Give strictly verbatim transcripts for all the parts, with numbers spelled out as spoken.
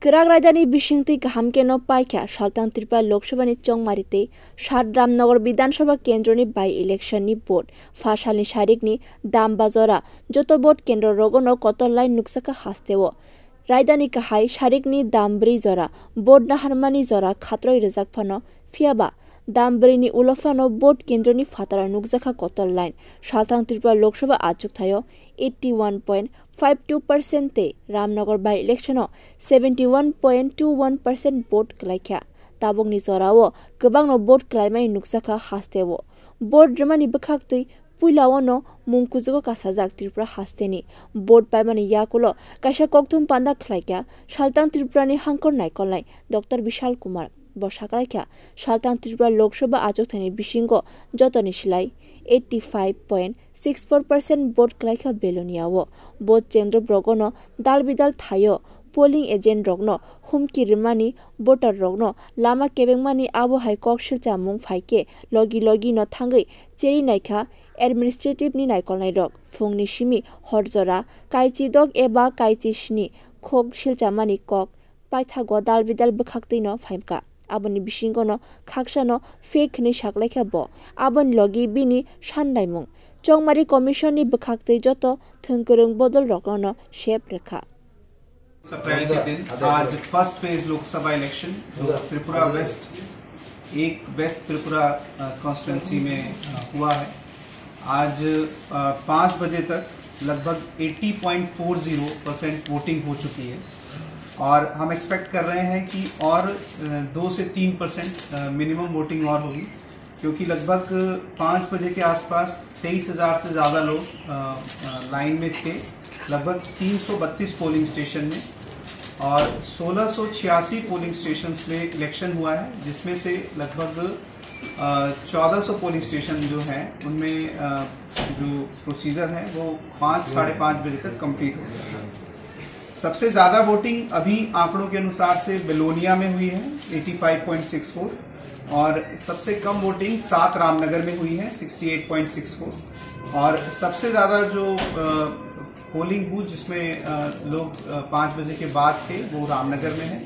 Kwrak raidani bisingtwi kaham keno paikha Saltang Tripura Lok Sabhani chongmari tei sat Ramnagar Bidhan Sabha kendroni by-election ni vote. Pha salni sarikni dam ba jora joto vote kendro rogono kotor line nukjakha hasteo. Raidani kahai sarikni dam brwi jora vote naharmani jora khatroi rijak phano, phiyaba dam brwini ulo phano vote kendroni phataro nukjakha kotor line. Saltang Tripura Lok Sabha achuk thaio eighty one point five two percent tei Ramnagar by-election o seventy one point two one percent vote kwlaikha. Tabukni jorao kwbangno vote kwlaimani nukjakha hasteo. Vote rwmani bwkhaktwi puilao no mung kuchugo kasajak Tripura hasteni. Vote paimani yakulo kaisa kokthum panda khlaikha Saltang Tripurani hangkor naikolnai Doctor Bishal Kumar. Bo saklaikha, Saltang Tripura Lok Sabha achukthani bisingo jotoni silai eighty five point six four percent vote kwlaikha Belonia-o. Vote chendro borokno dal bidal thaio polling agent rokno humki rwmani, voter rokno lama kebengmani abo hai kok silchamung phaikhe logi logi no thangwi cheri naikha administrative ni naikolnai rok. Phungni simi hor jora kaichi dok eba kaichi sni khok silchamani kok paithago dal bidal bwkhaktwino phaimkha. Aboni bisingono khaksano fake hwnwi saklaikha bo. Aboni logi bini sandaimung. Chongmari Commission ni bwkhaktwi joto thwngkwrwng bodol rokno sep rwkha. अप्रैल के दिन आज first phase Lok Sabha इलेक्शन त्रिपुरा वेस्ट एक वेस्ट त्रिपुरा कॉन्स्टिट्यूंसी में अ, हुआ है। आज अ, पाँच बजे तक लगभग eighty point four zero percent voting हो चुकी है और हम एक्सपेक्ट कर रहे हैं कि और अ, दो से तीन परसेंट मिनिमम वोटिंग और होगी, क्योंकि लगभग पाँच बजे के आसपास तेईस हज़ार से ज़्यादा लोग अ, अ, लाइन में थे, लगभग तीन सौ बत्तीस पोलिंग स्टेशन में। और सोलह सौ छियासी पोलिंग स्टेशंस में इलेक्शन हुआ है, जिसमें से लगभग अ, चौदह सौ पोलिंग स्टेशन जो हैं, उनमें अ, जो प्रोसीजर है, वो पाँच, साढ़े पाँच बजे तक कंप्लीट हो गया है। सबसे ज़्यादा वोटिंग अभी आंकड़ों के अनुसार से बेलोनिया में हुई है, eighty five point six four, और सबसे कम वोटिंग सात रामनगर में हुई है, sixty eight point six four, और सबसे ज़्यादा जो अ, पोलिंग बूथ जिसमें अ, लोग अ, पाँच बजे के बाद थे, वो रामनगर में है।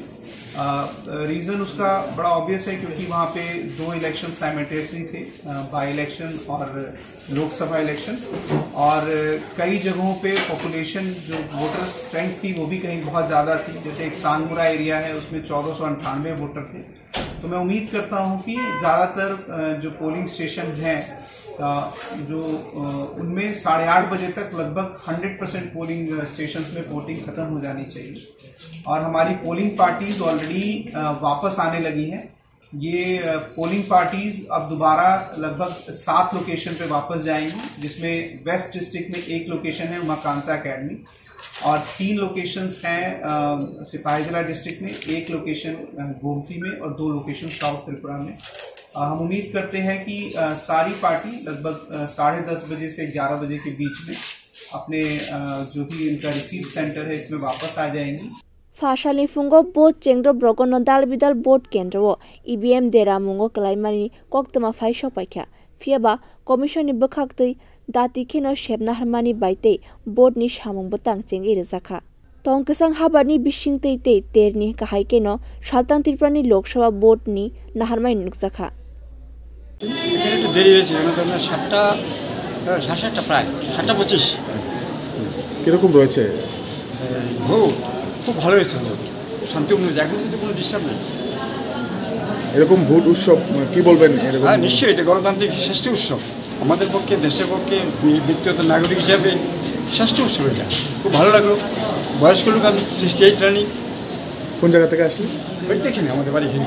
अ, रीज़न उसका बड़ा ऑब्वियस है, क्योंकि वहाँ पे दो इलेक्शन साइमल्टेनियसली थे, अ, बाई इलेक्शन और लोकसभा इलेक्शन, और कई जगहों पे पॉपुलेशन, जो वोटर स्ट्रेंथ थी, वो भी कहीं बहुत ज़्यादा थी। जैसे एक सांगमुरा एरिया है, उसमें चौदह सौ अंठानवे वोटर थे। तो मैं उम्मीद करता हूँ कि ज़्यादातर अ, जो पोलिंग स्टेशन हैं, अ, जो अ, उनमें साढ़े आठ बजे तक लगभग हंड्रेड परसेंट पोलिंग स्टेशंस में वोटिंग ख़त्म हो जानी चाहिए और हमारी पोलिंग पार्टीज ऑलरेडी वापस आने लगी हैं। ये अ, पोलिंग पार्टीज अब दोबारा लगभग सात लोकेशन पे वापस जाएंगी, जिसमें वेस्ट डिस्ट्रिक्ट में एक लोकेशन है उमाकांता एकेडमी, और तीन लोकेशंस हैं अ, सिपाहीजला डिस्ट्रिक्ट में, एक लोकेशन अ, गोमती में और दो लोकेशन साउथ त्रिपुरा में। अ, हम उम्मीद करते हैं कि अ, सारी पार्टी लगभग अ, साढ़े दस बजे से ग्यारह बजे के बीच में अपने अ, जो भी इनका रिसीव सेंटर है, इसमें वापस आ जाएंगी। Pha salni phungo vote chengrop rogono dal bidal vote kendro o E V M dera mungo kwlaimani koktwma phai sokpaikha. Phiyaba commission ni bwkhaktwi dati kheno sepna harmani bai tei vote ni samung bwtang chengwi rwjakha. Tong kwchang habarni bisingtwi tei terni kahai kheno Saltang Tripurani Lok Sabha vote ni naharmani nukjakha. এখানে একটু দেরি হয়েছে, কেন, কারণ সাতটা, হ্যাঁ, সাড়ে সাতটা প্রায়, সাতটা পঁচিশ। কিরকম রয়েছে? ভোট খুব ভালো হয়েছে, ভোট খুব শান্তিপূর্ণ হয়েছে, এখন কিন্তু কোনো ডিস্টার্ব নেই। এরকম ভোট উৎসব, মানে, কি বলবেন? এরকম হ্যাঁ, নিশ্চয়ই, এটা গণতান্ত্রিক শ্রেষ্ঠ উৎসব। আমাদের পক্ষে, দেশের পক্ষে, বি-, ব্যক্তিগত নাগরিক হিসাবে শ্রেষ্ঠ উৎসব এটা। খুব ভালো লাগলো। বয়স্ক লোক আমি, সিক্সটি এইট রানিং। কোন জায়গা থেকে আসলেন? ওই তো এখানে, আমাদের বাড়ি এখানে।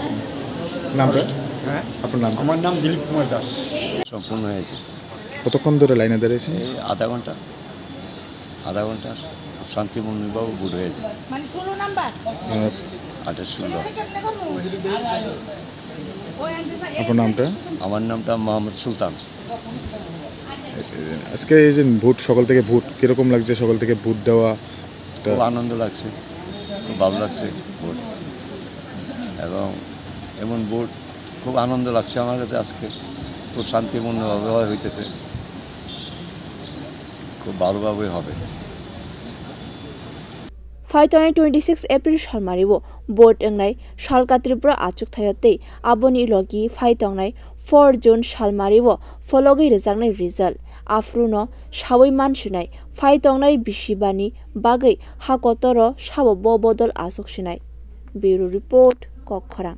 নামটা? হ্যাঁ? আপনার নাম? আমার নাম দিলীপ কুমার দাস। সম্পূর্ণ হয়েছে। কতক্ষণ ধরে লাইনে দাঁড়িয়েছেন? এই আধা ঘন্টা। আধা ঘন্টা শান্তিপূর্ণভাবে ভোট হয়েছে। মানে ষোলো নাম্বার? আহ, আঠাশ ষোলো। আপনার নামটা? আমার নামটা মোহাম্মদ সুলতান। আজকে এই যে ভোট, সকাল থেকে ভোট, কিরকম লাগছে সকাল থেকে ভোট দেওয়া? খুব আনন্দ লাগছে, খুব ভালো লাগছে ভোট। এবং এমন ভোট, খুব আনন্দ লাগছে আমার কাছে আজকে। খুব শান্তিপূর্ণভাবে হইতেছে, খুব ভালোভাবেই হবে। Phaitongnai twenty six April salmario vote wngnai Salka Tripura achukthai-o tei aboni logi phaitongnai four June salmario phologwi rwjaknai result. Aphuru no sawi mansinai phaitongnai bisibani bagwi ha kotoro sabo bo bodol achuksinai. Bureau Report, Kokkhorang.